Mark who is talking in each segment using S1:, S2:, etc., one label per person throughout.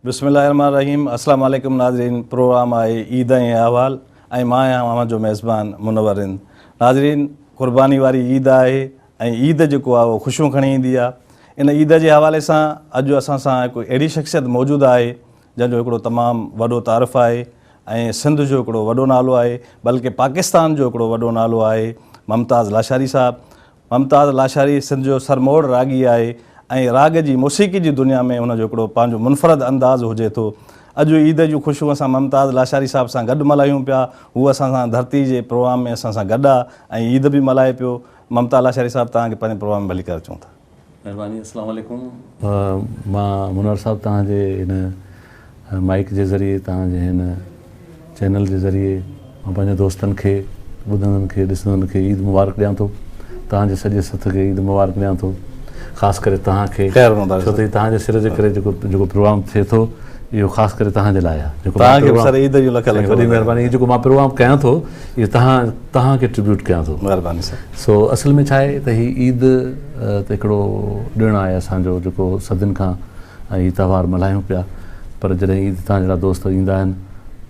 S1: بسم الله الرحمن الرحيم السلام عليڪم ناظرين پروگرام آهي عيد ۽ احوال ۽ مان آهيان اوهان جو ميزبان منور رند. ناظرين قرباني واري عيد آهي ۽ عيد جيڪو آهي اهو خوشيون کڻي ايندي آهي. ان عيد جي حوالي سان اڄ اسان سان هڪ اهڙي شخصيت موجود آهي جنهن جو هڪڙو تمام وڏو تعارف آهي ۽ سنڌ جو هڪڙو وڏو نالو آهي بلڪه پاڪستان جو هڪڙو وڏو نالو آهي ممتاز لاشاري صاحب. ممتاز لاشاري سنڌ جو سرموڙ راڳي آهي ۽ راڳ جي موسيقي جي دنيا ۾ هن جو هڪڙو پنهنجو منفرد انداز هجي ٿو. اڄ عيد جون خوشيون اسان ممتاز لاشاري صاحب سان گڏ ملهايون پيا. هو اسان سان ڌرتي جي پروگرام ۾ اسان سان گڏ آ ۽ عيد به ملهائي پيو. ممتاز لاشاري صاحب توهان کي پنهنجي پروگرام ۾ ڀليڪار چئون ٿا.
S2: مهرباني السلام عليڪم مان منور صاحب توهان جي هن مائيڪ جي ذريعي توهان جي هن چينل جي ذريعي مان پنهنجي دوستن کي ٻڌندڙن کي ڏسندڙن کي عيد مبارڪ ڏيان ٿو توهان جي سڄي سٿ کي عيد مبارڪ ڏيان ٿو خاص ڪري توهان کي ڇو ته توهان جي سر جي ڪري جيڪو جيڪو پروگرام ٿئي ٿو اهو خاص ڪري توهان جي لاء آهي
S1: جيڪو توهان کي به سر عيد جون لک لک
S2: وڏي مهرباني جيڪو مان پروگرام ڪيان ٿو اهو توهان توهان کي ٽربيوٽ ڪيان ٿو
S1: مهرباني سر
S2: سو اصل ۾ ڇا آهي ته هي عيد ته هڪڙو ڏڻ آهي اسان جو جيڪو صدين کان هي تهوار ملهايون پيا پر جڏهن عيد توهان جهڙا دوست ايندا آهن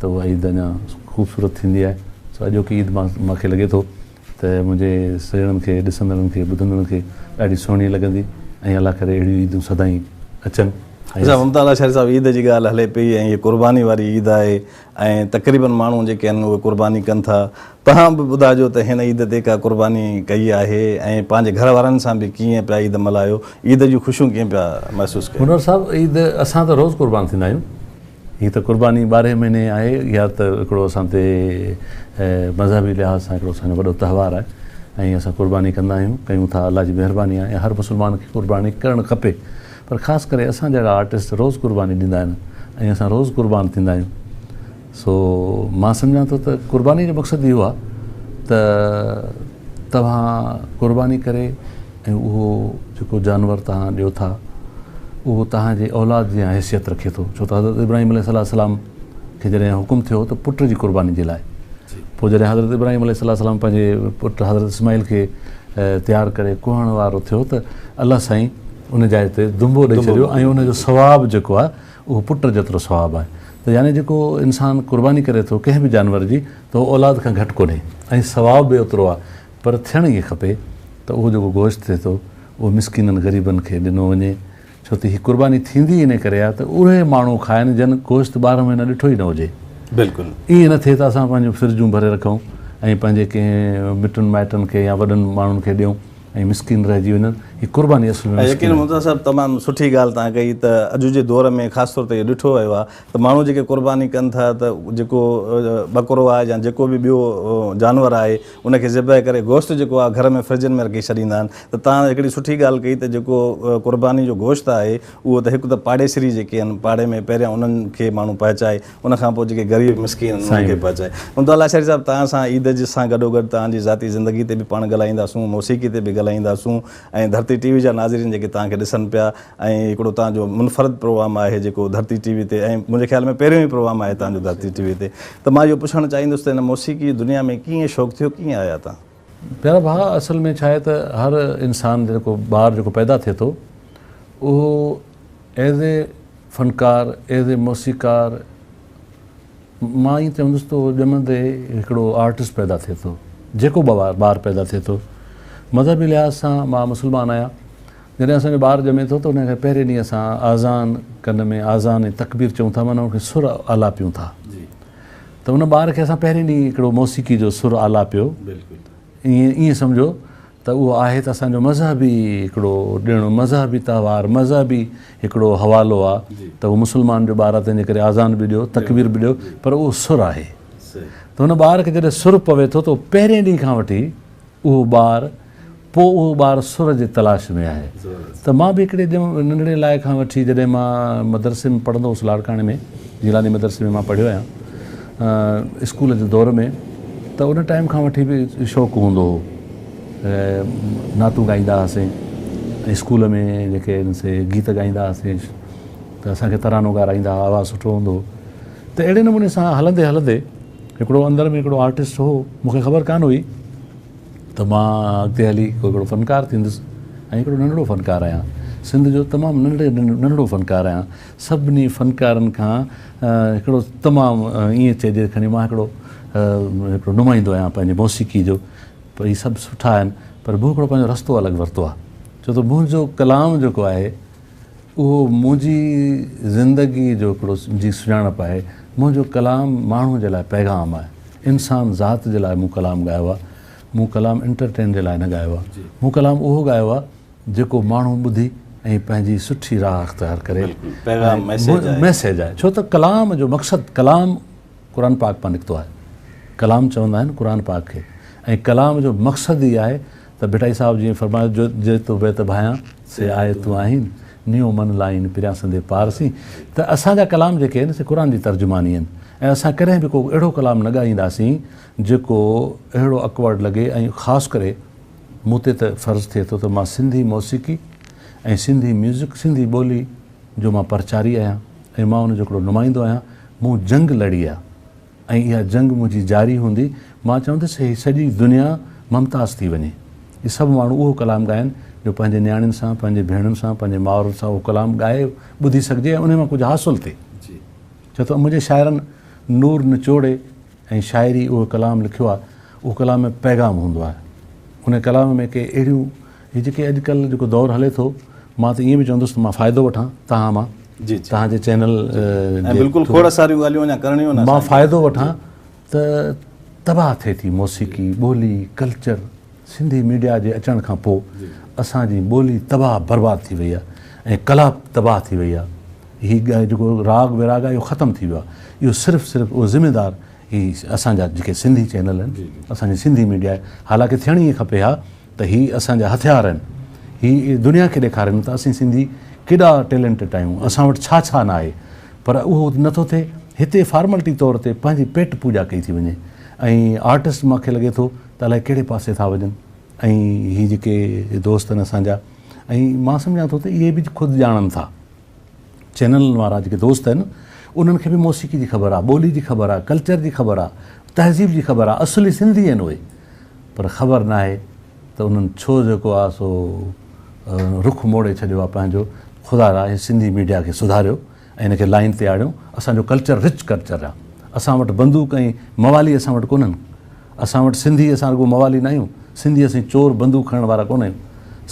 S2: ته اها عيد اڃا خوبصورت ٿيندي آهي سو اڄوڪي عيد مان مان کي لڳي ٿو ته منهنجي سڄڻن کي ڏسندڙن کي ٻڌندڙن کي ڏاڍي سهڻي لڳندي ۽ الله ڪري اهڙيون عيدون سدائين اچن.
S1: اڇا ممتاز لاشاري صاحب عيد جي ڳالهه هلي پئي ۽ هي قرباني واري عيد آهي ۽ تقريبن ماڻهو جيڪي آهن اهي قرباني ڪن ٿا توهان به ٻڌائجو ته هن عيد تي ڪا قرباني ڪئي آهي ۽ پنهنجي گهر وارن سان به ڪيئن پيا عيد ملهايو عيد جون خوشيون ڪيئن پيا محسوس ڪيو.
S2: منور صاحب عيد اسان ته روز قربان ٿيندا آهيون هي ته قرباني ٻارهين مهيني آهي اها ته هڪڙو اسان تي مذهبي لحاظ سان هڪڙو اسان جو وڏو تهوار آهي ۽ اسان قرباني ڪندا آهيون ڪيون ٿا الله جي مهرباني آهي ۽ هر مسلمان کي قرباني ڪرڻ کپي پر خاص ڪري اسان جهڙا آرٽسٽ روز قرباني ڏيندا آهن ۽ اسان روز قربان ٿيندا آهيون سو مان سمجهان ٿو ته قرباني جو مقصد اهو آهي ته توهان قرباني ڪري ۽ اهو جيڪو جانور توهان ڏيو ٿا اهو توهان جي اولاد جيان حيثيت رکي ٿو ڇو ته حضرت ابراهيم عليه السلام کي جڏهن حڪم ٿيو ته پٽ جي قرباني جي لاء پوء جڏهن حضرت ابراهيم عليه السلام پنهنجي پٽ حضرت اسماعيل کي تيار ڪري ڪهڻ وارو ٿيو ته الله سائين ان جاء تي دنبو ڏئي ڇڏيو ۽ ان جو ثواب جيڪو آهي اهو پٽ جيترو ثواب آهي ته يعني جيڪو انسان قرباني ڪري ٿو ڪنهن به جانور جي ته اهو اولاد کان گهٽ ڪونهي ۽ ثواب به اوترو آهي پر ٿيڻ ائين کپي ته اهو جيڪو گوشت ٿئي ٿو اهو مسڪينن غريبن کي ڏنو وڃي ڇو ته هي قرباني ٿيندي ئي ان ڪري آهي ته اهي ماڻهو کائن جن گوشت 12 مهينا ڏٺو ئي نه هجي.
S1: بلڪل.
S2: ائين نه ٿئي ته اسان پنهنجون فرجون ڀري رکون ۽ پنهنجي ڪنهن مٽن مائٽن کي يا وڏن ماڻهن کي ڏيون ۽ مسڪين رهجي وڃن. هي قرباني اصل ۾ مسڪين.
S1: يقينن ممتاز صاحب تمام سٺي ڳالهه توهان ڪئي ته اڄ جي دور ۾ خاص طور تي اهو ڏٺو ويو آهي ته ماڻهو جيڪي قرباني ڪن ٿا ته جيڪو ٻڪرو آهي يا جيڪو به ٻيو جانور آهي ان کي ذبح ڪري گوشت جيڪو آهي گهر ۾ فرجن ۾ رکي ڇڏيندا آهن ته توهان هڪڙي سٺي ڳالهه ڪئي ته جيڪو قرباني جو گوشت آهي اهو ته هڪ ته پاڙيسري جيڪي آهن پاڙي ۾ پهريان انهن کي ماڻهو پهچائي ان کان پوء جيڪي غريب مسڪين آهن انهن کي پهچائي. ممتاز لاشاري صاحب توهان سان عيد جي سان گڏوگڏ توهان جي ذاتي زندگي تي به پاڻ ڳالهائينداسون موسيقي تي به ڳالهائينداسون ۽ ڌرتي ٽي وي جا ناظرين جيڪي توهان کي ڏسن پيا ۽ هڪڙو توهان جو منفرد پروگرام آهي جيڪو ڌرتي ٽي وي تي ۽ منهنجي خيال ۾ پهريون ئي پروگرام آهي توهان جو ڌرتي ٽي وي تي ته مان اهو پڇڻ چاهيندس ته هن موسيقي جي دنيا ۾ ڪيئن شوق ٿيو ڪيئن آيا توهان؟
S2: پيارا ڀاء اصل ۾ ڇا آهي ته هر انسان جيڪو ٻار جيڪو پيدا ٿئي ٿو اهو ايز اي فنڪار ايز اي موسيقار مان ائين چوندس ته اهو ڄمندي هڪڙو آرٽسٽ پيدا ٿئي ٿو جيڪو به ٻار پيدا ٿئي ٿو مذهبي لحاظ سان مان مسلمان آهيان جڏهن اسان جو ٻار ڄمي ٿو ته ان کي پهرين ڏينهن اسان آذان ڪن ۾ آذان ۽ تڪبير چئون ٿا معنيٰ ان کي سر آلاپيون ٿا ته ان ٻار کي اسان پهرين ڏينهن هڪڙو موسيقي جو سر آلاپيو ائين ائين سمجهو ته اهو آهي ته اسان جو مذهبي هڪڙو ڏڻ مذهبي تهوار مذهبي هڪڙو حوالو آهي ته هو مسلمان جو ٻار آهي تنهن جي ڪري آذان به ڏيو تڪبير به ڏيو پر اهو سر آهي ته ان ٻار کي جڏهن سر پوي ٿو ته پهرين ڏينهن کان وٺي اهو ٻار پوء اهو ٻار سر جي تلاش ۾ آهي ته مان به هڪڙي ننڍڙي لاء کان وٺي جڏهن مان مدرسي ۾ پڙهندو هوس لاڙڪاڻي ۾ جيلاني مدرسي ۾ مان پڙهيو آهيان اسڪول جي دور ۾ ته ان ٽائيم کان وٺي به شوق هوندو هو نعتون ڳائيندا هئاسين ۽ اسڪول ۾ جيڪي آهن سي گيت ڳائيندا هئاسين ته اسان کي ترانو ڳارائيندا هئا آواز سٺو هوندو هو ته اهڙي نموني سان هلندي هلندي هڪڙو اندر ۾ هڪڙو آرٽسٽ هو مون کي خبر ڪانه هئي ته مان اڳتي هلي ڪو هڪڙو فنڪار ٿيندس ۽ هڪڙو ننڍڙو فنڪار آهيان سنڌ جو تمام ننڍڙي ننڍڙو فنڪار آهيان. سڀني فنڪارن کان هڪڙو تمام ائين چئجي کڻي مان هڪڙو هڪڙو نمائندو آهيان پنهنجي موسيقي جو. پر هي سڀ سٺا آهن پر مون هڪڙو پنهنجو رستو الڳ ورتو آهي. ڇو ته منهنجو ڪلام جيڪو آهي اهو منهنجي زندگي جو هڪڙو جي سڃاڻپ آهي. منهنجو ڪلام ماڻهو جي لاء پيغام آهي. انسان ذات جي لاء مون ڪلام ڳايو آهي. مون ڪلام انٽرٽين جي لاء نه ڳايو آهي. مون ڪلام اهو ڳايو آهي جيڪو ماڻهو ٻڌي ۽ پنهنجي سٺي راهه اختيار ڪري.
S1: پيغام ميسيج آهي.
S2: ميسيج آهي. ڇو ته ڪلام جو مقصد ڪلام قرآن پاڪ مان نڪتو آهي. ڪلام چوندا آهن قرآن پاڪ کي ۽ ڪلام جو مقصد ئي آهي ته ڀٽائي صاحب جيئن فرمايو جو جي تو بيت ڀايان سي آء تون آهين نيو من لائين پريان سندي پار سين ته اسان جا ڪلام جيڪي آهن سي قرآن جي ترجماني آهن ۽ اسان ڪڏهن به ڪو اهڙو ڪلام نه ڳائينداسين جيڪو اهڙو اڪورڊ لڳي ۽ خاص ڪري مون تي ته فرض ٿئي ٿو ته مان سنڌي موسيقي ۽ سنڌي ميوزڪ سنڌي ٻولي جو مان پرچاري آهيان ۽ مان ان جو هڪڙو نمائندو آهيان مون جنگ لڙي آهي ۽ اها جنگ منهنجي جاري هوندي، مان چوندس هي سڄي دنيا ممتاز ٿي وڃي، هي سڀ ماڻهو اهو ڪلام ڳائن جو پنهنجي نياڻين سان، پنهنجي ڀيڻن سان، پنهنجي مائرن سان اهو ڪلام ڳائي ٻڌي سگهجي ۽ انهي مان ڪجهه حاصل ٿئي. ڇو ته منهنجي شاعرن نور نچوڙي ۽ شاعري اهو ڪلام لکيو آهي، اهو ڪلام ۾ پيغام هوندو آهي. انهي ڪلام ۾ ڪي اهڙيون هي جيڪي اڄڪلهه جيڪو دور هلي ٿو مان ته ائين به چوندس ته مان فائدو وٺان توهان مان
S1: جي جي
S2: توهان جي چينل
S1: ۽ بلڪل کوڙ ساريون ڳالهيون اڃا ڪرڻيون آهن
S2: مان فائدو وٺان ته تباهه ٿئي ٿي موسيقي ٻولي ڪلچر سنڌي ميڊيا جي اچڻ کان پوء اسان جي ٻولي تباهه برباد ٿي وئي آهي ۽ ڪلا تباهه ٿي وئي آهي هي جيڪو راڳ ويراڳ آهي اهو ختم ٿي ويو آهي اهو صرف صرف اهو ذميدار هي اسان جا جيڪي سنڌي چينل آهن اسان جي سنڌي ميڊيا آهي حالانڪه ٿيڻ ائين کپي ها ته هي اسان جا هٿيار آهن، هي دنيا کي ڏيکارين ته اسين سنڌي ڪيڏا ٽيلنٽيڊ آهيون، اسان وٽ ڇا ڇا نه آهي، پر اهو نه ٿو ٿئي، هتي فارملٽي طور تي پنهنجي پيٽ پوڄا ڪئي ٿي وڃي ۽ آرٽسٽ مان کي لڳي ٿو ته الائي ڪهڙي پاسي ٿا وڃن ۽ هي جيڪي دوست آهن اسان جا ۽ مان سمجهان ٿو ته اهي به خود ڄاڻن ٿا. چينلن وارا جيڪي دوست آهن انهن کي به موسيقي جي خبر آهي، ٻولي جي خبر آهي، ڪلچر جي خبر آهي، تهذيب جي خبر آهي، اصلي سنڌي آهن اهي پر خبر ناهي ته انهن ڇو جيڪو آهي سو رخ موڙي ڇڏيو آهي پنهنجو. خدا را هي سنڌي ميڊيا کي سڌاريو ۽ هن کي لائين تي آڻيو. اسان جو ڪلچر رچ ڪلچر آهي. اسان وٽ بندوق ۽ موالي اسان وٽ ڪونهن. اسان وٽ سنڌي اسان رڳو موالي ناهيون، سنڌي اسين چور بندوق کڻڻ وارا ڪونه آهيون.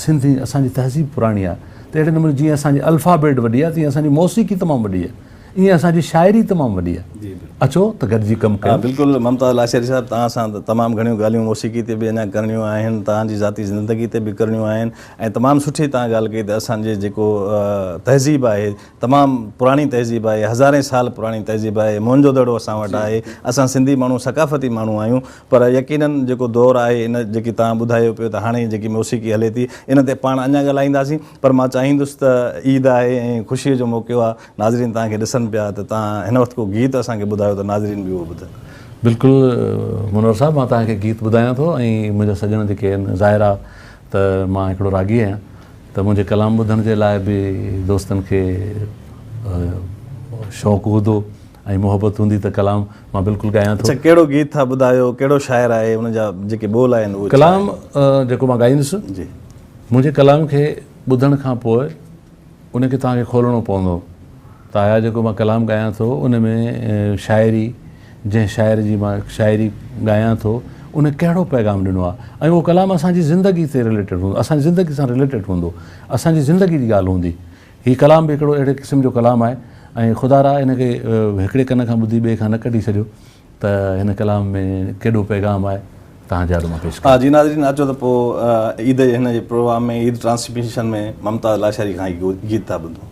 S2: سنڌي اسان جي تهذيب پراڻي آهي ته اهڙي نموني جيئن اسان جي الفابيٽ وڏي آهي تيئن اسان جي موسيقي تمام وڏي آهي، ايئن اسان جي شاعري تمام وڏي آهي. اچو ته گڏجي ڪم ڪيون.
S1: بلڪل ممتاز لاشاري صاحب توهان سان ته تمام گهڻيون ڳالهيون موسيقي تي به اڃا ڪرڻيون آهن، توهان جي ذاتي زندگي تي به ڪرڻيون آهن ۽ تمام سٺي توهان ڳالهه ڪئي ته اسان جي جيڪو تهذيب آهي تمام پراڻي تهذيب آهي، هزارين سال پراڻي تهذيب آهي، موهن جو دڙو اسان وٽ آهي، اسان سنڌي ماڻهو ثقافتي ماڻهو آهيون پر يقينن جيڪو دور آهي ان جيڪي توهان ٻڌايو پيو ته هاڻي جيڪي موسيقي هلي ٿي ان تي پاڻ اڃا ڳالهائينداسين پر مان چاهيندس ته عيد آهي ۽ خوشي جو موقعو آهي ناظرين توهان کي ڏسن پيا ته توهان هن وقت ڪو گيت اسان کي ٻڌايو ته ناظرين به اهو ٻڌن.
S2: بلڪل منور صاحب مان توهان کي گيت ٻڌايان ٿو ۽ منهنجا سڄڻ جيڪي آهن ظاهر آهي ته مان هڪڙو راڳي آهيان ته منهنجي ڪلام ٻڌڻ جي لاء به دوستن کي شوق هوندو ۽ محبت هوندي ته ڪلام مان بلڪل ڳايان ٿو.
S1: اڇا ڪهڙو گيت ٿا ٻڌايو ڪهڙو شاعر آهي ان جا جيڪي ٻول آهن اهي ڇا
S2: ڪلام جيڪو مان ڳائيندس
S1: جي.
S2: منهنجي ڪلام کي ٻڌڻ کان پوء ان کي توهان کي کولڻو پوندو ته آيا جيڪو مان ڪلام ڳايان ٿو ان ۾ شاعري جنهن شاعر جي مان شاعري ڳايان ٿو ان ڪهڙو پيغام ڏنو آهي ۽ اهو ڪلام اسان جي زندگي تي رليٽيڊ هوندو اسان جي زندگي سان رليٽيڊ هوندو اسان جي زندگي جي ڳالهه هوندي هي ڪلام به هڪڙو اهڙي قسم جو ڪلام آهي ۽ خدا را ان کي هڪڙي ڪن کان ٻڌي ٻئي کان نه ڪڍي ڇڏيو ته هن ڪلام ۾ ڪيڏو پيغام آهي توهان جي آڏو مان پيش ڪيان.
S1: جي ناظرين اچو ته پوء عيد جي هن جي پروگرام ۾ عيد ٽرانسميشن ۾ ممتاز لاشاري کان هي گيت ٿا ٻڌون.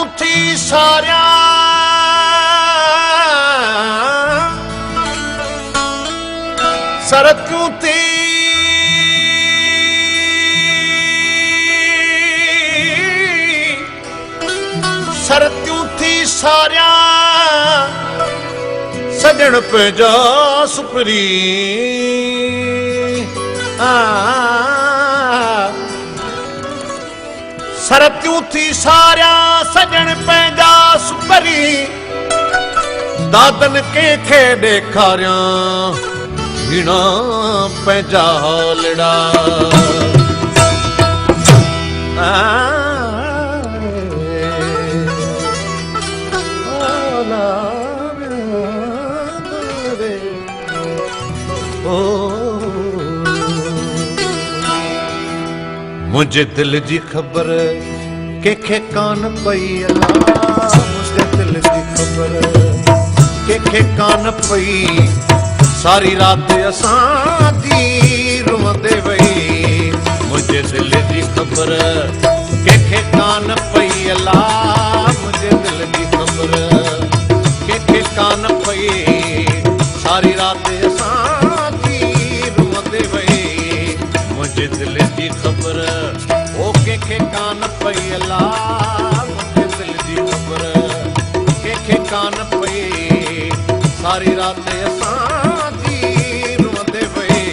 S3: سرتيون ٿي ساريان، سرتيون ٿي سرتيون ٿي ساريان، سڄڻ پنهنجا سپرين. سرتيون ٿي ساريان، سڄڻ پنهنجا سپرين، دادن ڪنهن کي ڏيکاريان، هيڻا پنهنجا حالڙا. منهنجي دل جي خبر ڪنهن کي ڪانه پئي الا، منهنجي دل جي خبر ڪنهن کي ڪانه پئي، ساري رات اسان جي روئندي وئي. منهنجي دل جي خبر ڪنهن کي ڪانه پئي الا، منهنجي دل جي خبر ڪنهن کي ڪانه پئي، ساري رات اسان جي روئندي وئي. منهنجي دل جي خبر او ڪنهن کي ڪانه پئي الا، منهنجي دل جي خبر ڪنهن کي ڪانه پئي، ساري رات اسان جي روئندي وئي.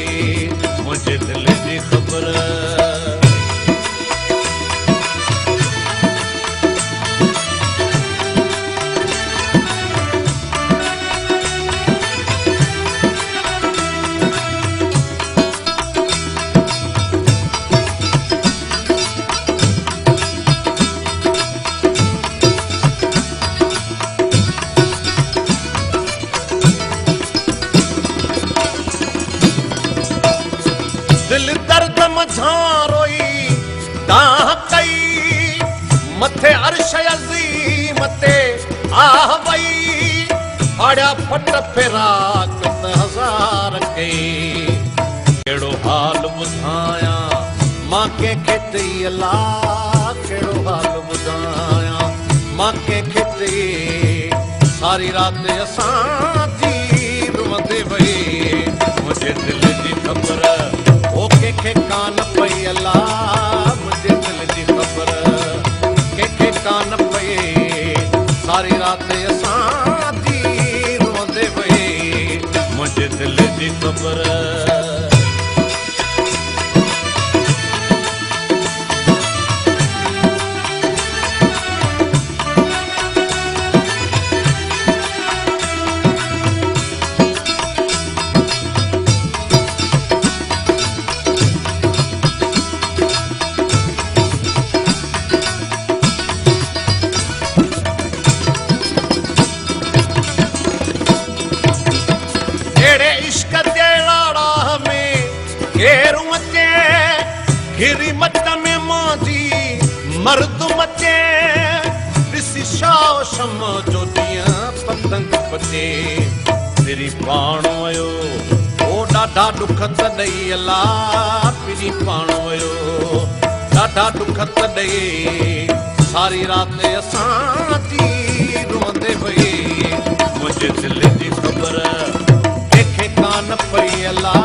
S3: منهنجي دل جي خبر. دل درد منجهان روئي دانهن ڪئي، مٿي عرش عظيم تي آه وئي، ڦاڙيا ڦٽ فراق ته هزار ڪئي. ڪهڙو حال ٻڌايان مان ڪنهن کي چئي الا، ڪهڙو حال ٻڌايان مان ڪنهن کي چئي، ساري رات اسان جي روئندي وئي. منهنجي دل جي خبر او ڪنهن کي ڪانه پئي الا، منهنجي دل جي خبر ڪنهن کي ڪانه پئي، ساري رات اسان جي روئندي وئي. منهنجي دل جي خبر. اهڙي عشق جي لاڙاهه ۾ ڪير مچي، گهري مچ ۾ مانجي مرد مچي، ڏسي شاهه شمع جو جيئن پتنگ پچي. پرين پاڻ ويو او ڏاڍا ڏک ته ڏئي الا، پرين پاڻ ويو ڏاڍا ڏک ته ڏئي، ساري رات اسان جي روئندي وئي. منهنجي دل جي خبر ڪنهن کي ڪانه پئي الا،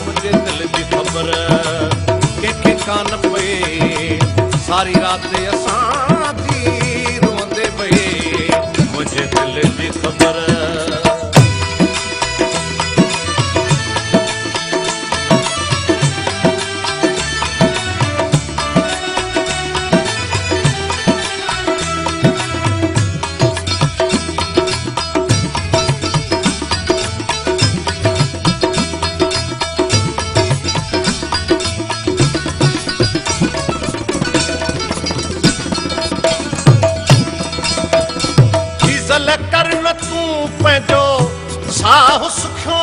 S3: منهنجي دل جي خبر ڪنهن کي ڪانه پئي، ساري رات اسان جي روئندي وئي. منهنجي دل جي خبر. ڊيزل ڪر نه تون پنهنجو ساهه سکيو،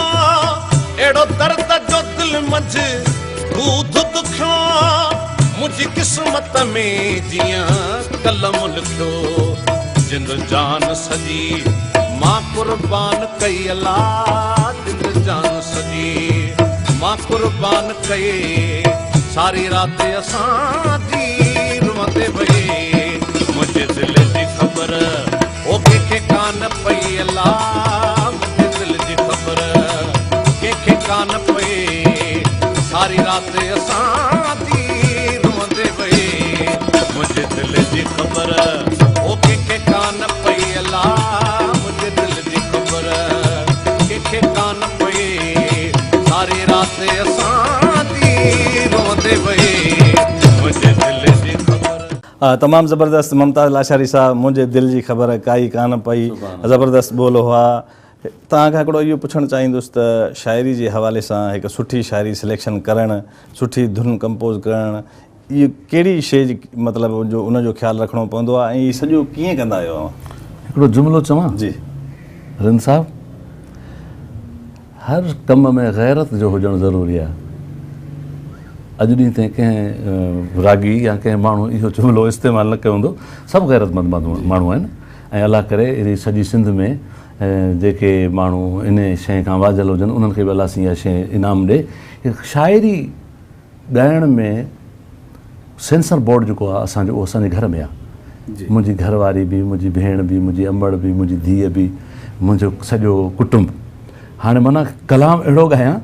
S3: اهڙو درد جو دل منجهه دوڌ دکيو، منهنجي قسمت ۾ جيئن قلم لکيو، جند جان سڄي مان قربان ڪئي الا، جند جان سڄي مان قربان ڪئي، ساري رات اسان جي روئندي وئي. منهنجي دل جي
S1: تمام زبردست ممتاز لاشاري صاحب منهنجي دل جي خبر ڪائي ڪانه پئي زبردست ٻول هئا توهان کان هڪڙو اهو پڇڻ چاهيندس ته شاعري جي حوالي سان هڪ سٺي شاعري سليڪشن ڪرڻ سٺي ڌن ڪمپوز ڪرڻ اهو ڪهڙي شيء جي مطلب جو ان جو خيال رکڻو پوندو آهي ۽ هي سڄو ڪيئن ڪندا آهيو اوهان؟
S2: هڪڙو جملو چوان؟
S1: جي.
S2: رند صاحب هر ڪم ۾ غيرت جو هجڻ ضروري آهي. اڄ ڏينهن تائين ڪنهن راڳي يا ڪنهن ماڻهو اهو جملو استعمال نه ڪيو هوندو. سڀ غيرتمند ماڻهو آهن ۽ الله ڪري اهڙي سڄي سنڌ ۾ جيڪي ماڻهو ان شيء کان واجهيل هجن انهن کي به الله سائين اها شيء انعام ڏي. شاعري ڳائڻ ۾ سينسر بورڊ جيڪو آهي اسان جو اهو اسان جي گهر ۾ آهي. منهنجي گهر واري به، منهنجي ڀيڻ به، منهنجي امڙ به، منهنجي ڌيء به، منهنجو سڄو ڪٽنب. هاڻي معنيٰ ڪلام اهڙو ڳايان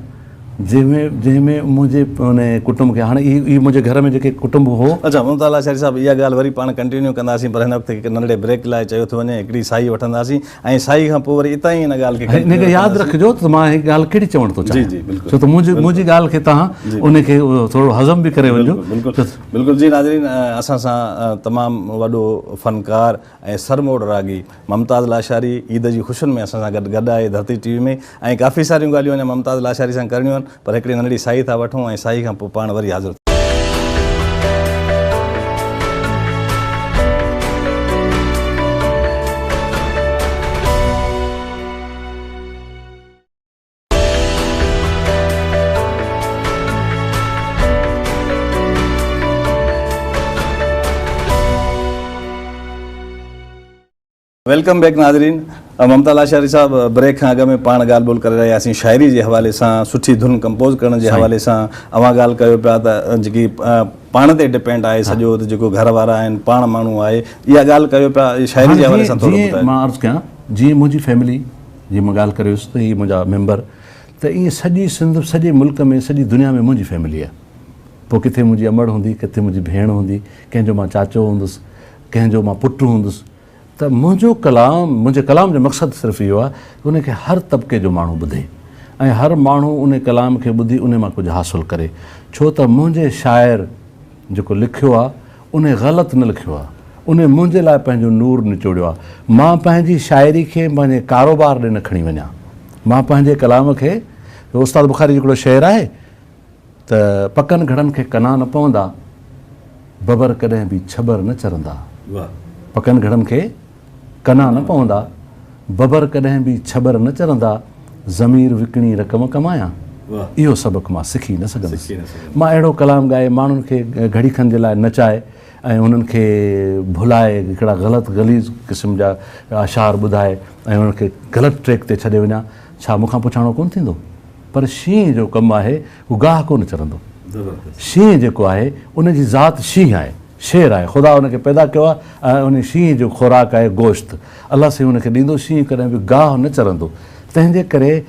S2: جنهن ۾ جنهن ۾ منهنجي ان ڪٽنب کي هاڻي هي هي منهنجي گهر ۾ جيڪي ڪٽنب هو.
S1: اڇا ممتاز لاشاري صاحب اها ڳالهه وري پاڻ ڪنٽينيو ڪنداسين پر هن وقت هڪ ننڍڙي بريڪ لاء چيو ٿو وڃي هڪڙي ساهي وٺنداسين ۽ ساهي کان پوء وري اتان ئي ان ڳالهه کي
S2: ان کي ياد رکجو ته مان هي ڳالهه ڪهڙي چوڻ ٿو چاهيان.
S1: جي جي بلڪل
S2: ڇو ته منهنجي منهنجي ڳالهه کي توهان ان کي ٿورو هضم به ڪري وڃجو.
S1: بلڪل بلڪل جي ناظرين اسان سان تمام وڏو فنڪار ۽ سرموڙ راڳي ممتاز لاشاري عيد جي خوشين ۾ اسان سان گڏ گڏ آهي ڌرتي ٽي وي ۾ ۽ ڪافي ساريون ڳالهيون اڃا ممتاز لاشاري سان ڪرڻيون آهن پر هڪڙي ننڍڙي ساهي ٿا وٺون ۽ ساهي کان پوء پاڻ وري حاضر Welcome back ناظرين ممتا لاشاري صاحب بريڪ کان اڳ ۾ پاڻ ڳالهه ٻولهه ڪري رهيا هئاسين شاعري جي حوالي سان سٺي ڌن ڪمپوز ڪرڻ جي حوالي سان اوهان ڳالهه ڪيو پيا ته جيڪي پاڻ تي ڊپينڊ آهي سڄو ته جيڪو گهر وارا آهن پاڻ ماڻهو آهي اها ڳالهه ڪيو پيا شاعري جي حوالي سان ٿورو ٻڌايو.
S2: مان عرض ڪيان جيئن منهنجي فيملي جي مان ڳالهه ڪري ويس ته هي منهنجا ميمبر ته ائين سڄي سنڌ سڄي ملڪ ۾ سڄي دنيا ۾ منهنجي فيملي آهي پوء ڪٿي منهنجي امڙ هوندي ڪٿي منهنجي ڀيڻ هوندي ڪنهن جو مان چاچو هوندس ڪنهن جو مان پٽ هوندس ته منهنجو ڪلام، منهنجي ڪلام جو مقصد صرف اهو آهي ته ان کي هر طبقي جو ماڻهو ٻڌي ۽ هر ماڻهو ان ڪلام کي ٻڌي ان مان ڪجهه حاصل ڪري ڇو ته منهنجي شاعر جيڪو لکيو آهي ان غلط نه لکيو آهي ان منهنجي لاء پنهنجو نور نچوڙيو آهي مان پنهنجي شاعري کي پنهنجي ڪاروبار ڏي نه کڻي وڃان مان پنهنجي ڪلام کي استاد بخاري جو هڪڙو شعر آهي ته پڪن گهڙن کي ڪنا نه پوندا، ببر ڪڏهن به ڇٻر نه چرندا. پڪن گهڙن کي ڪنا نه پوندا، ببر ڪڏهن به ڇٻر نه چرندا، ضمير وڪڻي رقم ڪمايان، اهو سبق مان سکي نه سگهندس. مان اهڙو ڪلام ڳائي ماڻهن کي گهڙي کن جي لاء نچائي ۽ انهن کي ڀلائي هڪڙا غلط غليظ قسم جا اشعار ٻڌائي ۽ انهن کي غلط ٽريڪ تي ڇڏي وڃان، ڇا مون کان پڇاڻو ڪونه ٿيندو؟ پر شينهن جو ڪم آهي هو گاهه ڪونه چرندو. شينهن جيڪو آهي ان جي ذات شينهن آهي، شير آهي، خدا ان کي پيدا ڪيو آهي ۽ ان شينهن جو خوراڪ آهي گوشت. الله سائين ان کي ڏيندو، شينهن ڪڏهن به گاهه نه چرندو. تنهن جي ڪري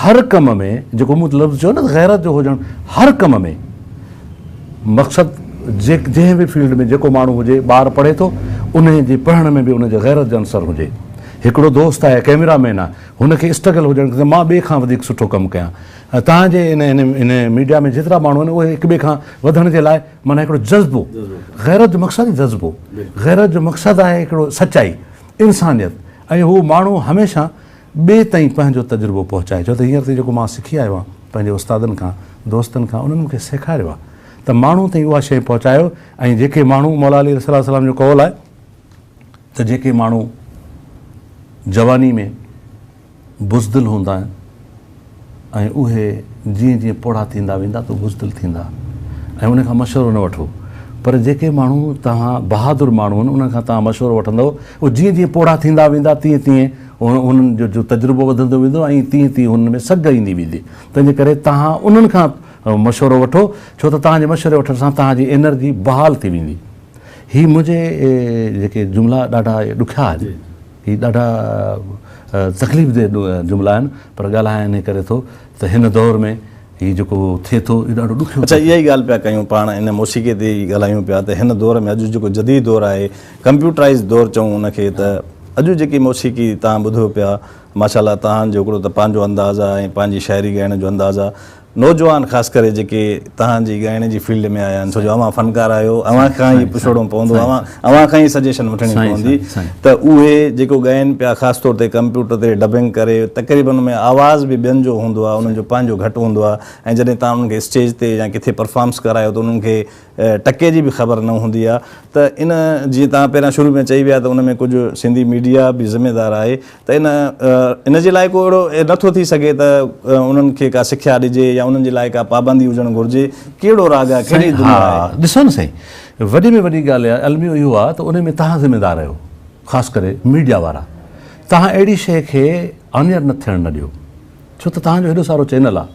S2: هر ڪم ۾ جيڪو مون لفظ چيو نه غيرت جو هجڻ هر ڪم ۾ مقصد جنهن به فيلڊ ۾ جيڪو ماڻهو هجي ٻار پڙهي ٿو ان جي پڙهڻ ۾ به ان جي غيرت جو عنصر هجي. هڪڙو دوست آهي ڪئميرا مين آهي هن کي اسٽرگل هجڻ کپي ته مان ٻئي کان وڌيڪ سٺو ڪم ڪيان. توهان جي ان ان ميڊيا ۾ جيترا ماڻهو آهن اهي هڪ ٻئي کان وڌڻ جي لاء معنيٰ هڪڙو جذبو، غيرت جو مقصد ئي جذبو، غيرت جو مقصد آهي هڪڙو سچائي، انسانيت ۽ هو ماڻهو هميشه ٻئي تائين پنهنجو تجربو پهچائي ڇو ته هينئر تائين جيڪو مان سکي آيو آهيان پنهنجي استادن کان، دوستن کان انهن مون کي سيکاريو آهي ته ماڻهو تائين اها شيء پهچايو ۽ جيڪي ماڻهو مولا علي عليه السلام جو قول آهي ته جيڪي ماڻهو جواني ۾ بزدل هوندا آهن ۽ اهي جيئن جيئن پوڙها ٿيندا ويندا ته بزدل ٿيندا ۽ ان کان مشورو نه وٺو پر جيڪي ماڻهو توهان بهادر ماڻهو آهن انهن کان توهان مشورو وٺندؤ اهي جيئن جيئن پوڙها ٿيندا ويندا تيئن تيئن انهن جو جو تجربو وڌندو ويندو ۽ تيئن تيئن انهن ۾ سگهه ايندي ويندي تنهنجي ڪري توهان انهن کان مشورو وٺو ڇو ته توهان جي مشوري وٺڻ سان توهان جي انرجي بحال ٿي ويندي. هي منهنجي جيڪي جملا ڏاڍا ڏکيا آهن، هي ڏاڍا تڪليف ده جملا آهن پر ڳالهايان انهي ڪري ٿو ته هن دور ۾ هي جيڪو ٿئي ٿو هي ڏاڍو ڏکيو
S1: اڇا اها ئي ڳالهه پيا ڪيون پاڻ ان موسيقي تي ئي ڳالهايون پيا ته هن دور ۾ اڄ جيڪو جديد دور آهي ڪمپيوٽرائيز دور چئون ان کي ته اڄ جيڪي موسيقي توهان ٻڌو پيا ماشاء الله توهان جو هڪڙو ته پنهنجو انداز آهي ۽ پنهنجي شاعري ڳائڻ جو انداز آهي. نوجوان خاص ڪري جيڪي توهان جي ڳائڻ جي فيلڊ ۾ آيا آهن ڇو جو اوهان فنڪار آهيو اوهان کان ئي پڇڻو پوندو اوهان اوهان کان ئي سجيشن وٺڻي پوندي ته اهي جيڪو ڳائن پيا خاص طور تي ڪمپيوٽر تي ڊبنگ ڪري تقريبن ان ۾ آواز به ٻين جو هوندو آهي انهن جو پنهنجو گهٽ هوندو آهي ۽ جڏهن توهان انهن کي اسٽيج تي يا ڪٿي پرفارمس ڪرايو ته انهن کي ٽڪي جي به خبر نه هوندي آ ته ان جيئن توهان پهريان شروع ۾ چئي ويا ته ان ۾ ڪجهه سنڌي ميڊيا به ذميدار آهي ته ان ان جي لاء ڪو اهڙو نٿو ٿي سگهي ته انهن کي ڪا سکيا ڏجي يا انهن جي لاء ڪا پابندي هجڻ گهرجي ڪهڙو راڳ آ ڪهڙي
S2: سائين
S1: دنيا
S2: ها
S1: آهي.
S2: ڏسو نه سائين وڏي ۾ وڏي ڳالهه اها الميو اهو آ ته ان ۾ توهان ذميدار آهيو خاص ڪري ميڊيا وارا توهان اهڙي شيء کي آن ايئر نه ٿيڻ نه ڏيو ڇو ته توهان جو هيڏو سارو چينل آ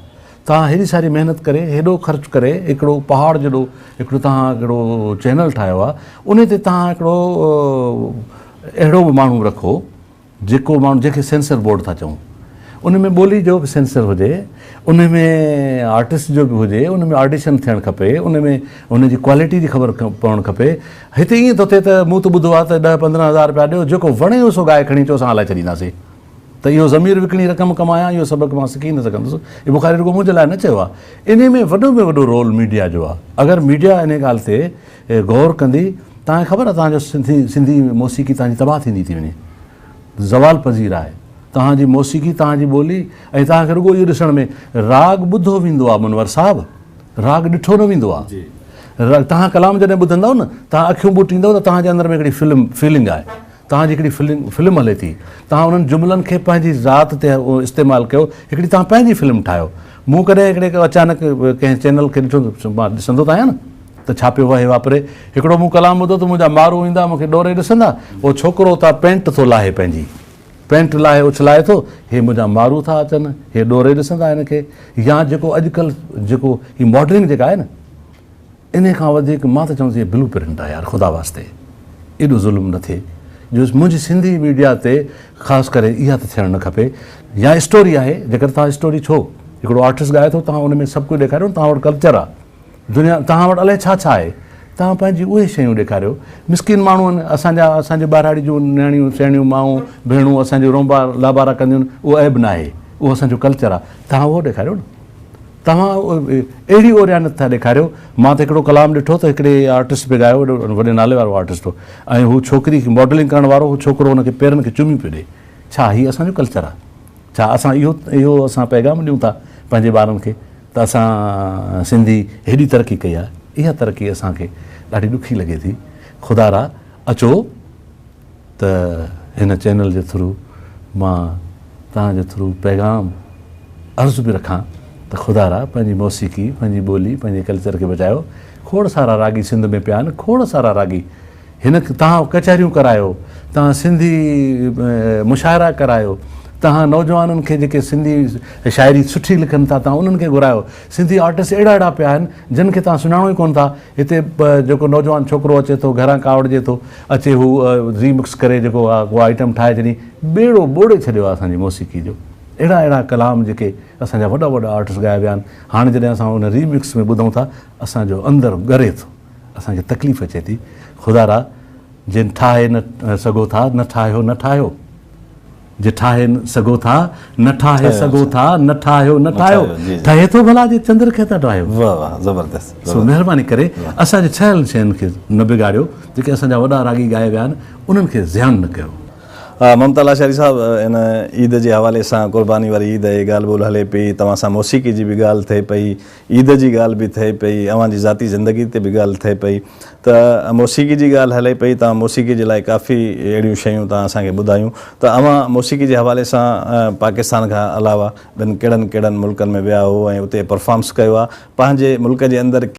S2: توهان هيڏي ساري محنت ڪري هيڏو خرچ ڪري هڪڙو پهاڙ جيڏو هڪڙو توهان هڪڙو چينل ٺاهيو آهي انهي تي توهان هڪڙو اهڙو به ماڻهو رکو جيڪو ماڻهو جنهن کي سينسر بورڊ ٿا چئون ان ۾ ٻولي جو به سينسر هجي ان ۾ آرٽسٽ جو به هجي ان ۾ آڊيشن ٿيڻ کپي ان ۾ ان جي ڪوالٽي جي خبر پوڻ کپي هتي ائين ٿو ٿئي ته مون ته ٻڌو آهي ته ڏهه پندرهن هزار رپيا ڏيو جيڪو وڻيو سو ڳائي کڻي اچو اسان هلائي ڇڏينداسين ته اهو ضمير وڪڻي رقم ڪمايان اهو سبق مان سکي نه سگهندس. اهو بخاري رڳو منهنجي لاء نه چيو آهي. انهي ۾ وڏو ۾ وڏو رول ميڊيا جو آهي. اگر ميڊيا انهي ڳالهه تي غور ڪندي توهان کي خبر آهي توهان جو سنڌي سنڌي موسيقي توهان جي تباهه ٿيندي ٿي وڃي. زوال پذير آهي. توهان جي موسيقي توهان جي ٻولي ۽ توهان کي رڳو اهو ڏسڻ ۾ راڳ ٻڌو ويندو آهي منور صاحب راڳ ڏٺو نه ويندو آهي. توهان ڪلام جڏهن ٻڌندؤ نه توهان اکيون ٻوٽيندؤ ته توهان جي اندر ۾ هڪڙي فلم فيلنگ آهي. توهان جي هڪڙي فلم هلي ٿي، توهان انهن جملن کي پنهنجي ذات تي استعمال ڪيو، هڪڙي توهان پنهنجي فلم ٺاهيو. مون ڪڏهن هڪڙي اچانڪ ڪنهن چينل کي ڏٺو، مان ڏسندو ته آهيان نه ته ڇا پيو وهي واپري، هڪڙو مون ڪلام ٻڌو ته منهنجا مارو ايندا مون کي ڏوري ڏسندا، اهو ڇوڪرو اتان پينٽ ٿو لاهي پنهنجي پينٽ لاهي اڇلائي ٿو، هي منهنجا مارو ٿا اچن، هي ڏوري ڏسندا هن کي، يا جيڪو اڄڪلهه جيڪو هي ماڊلنگ جيڪا آهي نه، انهي کان وڌيڪ مان ته چوندس هي بلو پرنٽ آهي يار خدا واسطي ايڏو ظلم نه ٿئي جو منهنجي سنڌي ميڊيا تي خاص ڪري اها ته ٿيڻ نه کپي يا اسٽوري آهي جيڪر توهان اسٽوري ڇو هڪڙو آرٽسٽ ڳائي ٿو توهان ان ۾ سڀ ڪجهه ڏيکاريو نه توهان وٽ ڪلچر آهي دنيا توهان وٽ الائي ڇا ڇا آهي توهان پنهنجي اهي شيون ڏيکاريو مسڪين ماڻهو آهن اسان جا اسان جي ٻهراڙي جون نياڻيون سيڻيون مائون ڀيڻون اسان جو رونبا لابارا ڪنديون آهن اهو عيب نه آهي اهو اسان جو ڪلچر آهي توهان اهو ڏيکاريو نه توهان اهڙي اوريانت ٿا ڏيکاريو. مان ته هڪڙو ڪلام ڏٺو ته هڪڙي آرٽسٽ پئي ڳايو وڏو وڏي نالي وارو آرٽسٽ هو ۽ هو ڇوڪري کي ماڊلنگ ڪرڻ وارو هو ڇوڪرو هن کي پيرن کي چميون پيو ڏئي ڇا هي اسان جو ڪلچر آهي ڇا اسان اهو اهو اسان پيغام ڏيون ٿا پنهنجي ٻارن کي ته اسان سنڌي هيڏي ترقي ڪئي آهي اها ترقي اسان کي ڏاڍي ڏکي لڳي ٿي خدا را اچو ته هن چينل جي ٿرو مان توهان جي ٿرو پيغام عرض به رکان ته خدا را پنهنجي موسيقي پنهنجي ٻولي پنهنجي ڪلچر کي بچايو کوڙ سارا راڳي سنڌ ۾ پيا آهن کوڙ سارا راڳي هن توهان ڪچهريون ڪرايو توهان سنڌي مشاعرا ڪرايو توهان نوجوانن کي جيڪي سنڌي شاعري سٺي لکن ٿا توهان انهن کي گهرايو سنڌي آرٽسٽ اهڙا اهڙا پيا آهن جن کي توهان سڃاڻو ئي ڪونه ٿا هتي جيڪو نوجوان ڇوڪرو اچي ٿو گهران ڪاوڙجي ٿو اچي هو ريمڪس ڪري جيڪو آ ڪو آئٽم ٺاهي ڇڏي ٻيڙو ٻوڙي ڇڏيو آ اسان جي موسيقي جو اهڙا اهڙا ڪلام جيڪي اسان جا وڏا وڏا آرٽسٽ ڳايا ويا آهن هاڻي جڏهن اسان ان ريمڪس ۾ ٻڌون ٿا اسان جو اندر ڳري ٿو اسان کي تڪليف اچي ٿي خدا را جن ٺاهي نه سگهو ٿا نه ٺاهيو نه ٺاهيو. جي ٺاهي سگهو ٿا، نه ٺاهي سگهو ٿا، نه ٺاهيو، نه ٺاهيو، ٺهي ٿو ڀلا جي چندر کي ٿا ڊاهيو.
S1: واه واه زبردست.
S2: سو مهرباني ڪري اسان جي ٺهيل شين کي نه بگاڙيو، جيڪي اسان جا وڏا راڳي ڳائي ويا آهن انهن کي زيان نه ڪيو.
S1: ممتا لاشاري صاحب ان عيد جي حوالي سان قرباني واري عيد اهي ڳالهه ٻولهه هلي پئي توهان سان موسيقي جي به ڳالهه ٿئي پئي عيد جي ڳالهه به ٿئي پئي، اوهان جي ذاتي زندگي تي به ڳالهه ٿئي پئي ته موسيقي جي ڳالهه هلي پئي، توهان موسيقي جي لاء ڪافي اهڙيون شيون توهان اسان کي ٻڌايون ته اوهان موسيقي جي حوالي سان پاڪستان کان علاوه ٻين ڪهڙن ڪهڙن ملڪن ۾ ويا هو ۽ اتي پرفارمس ڪيو آهي، پنهنجي ملڪ جي اندر.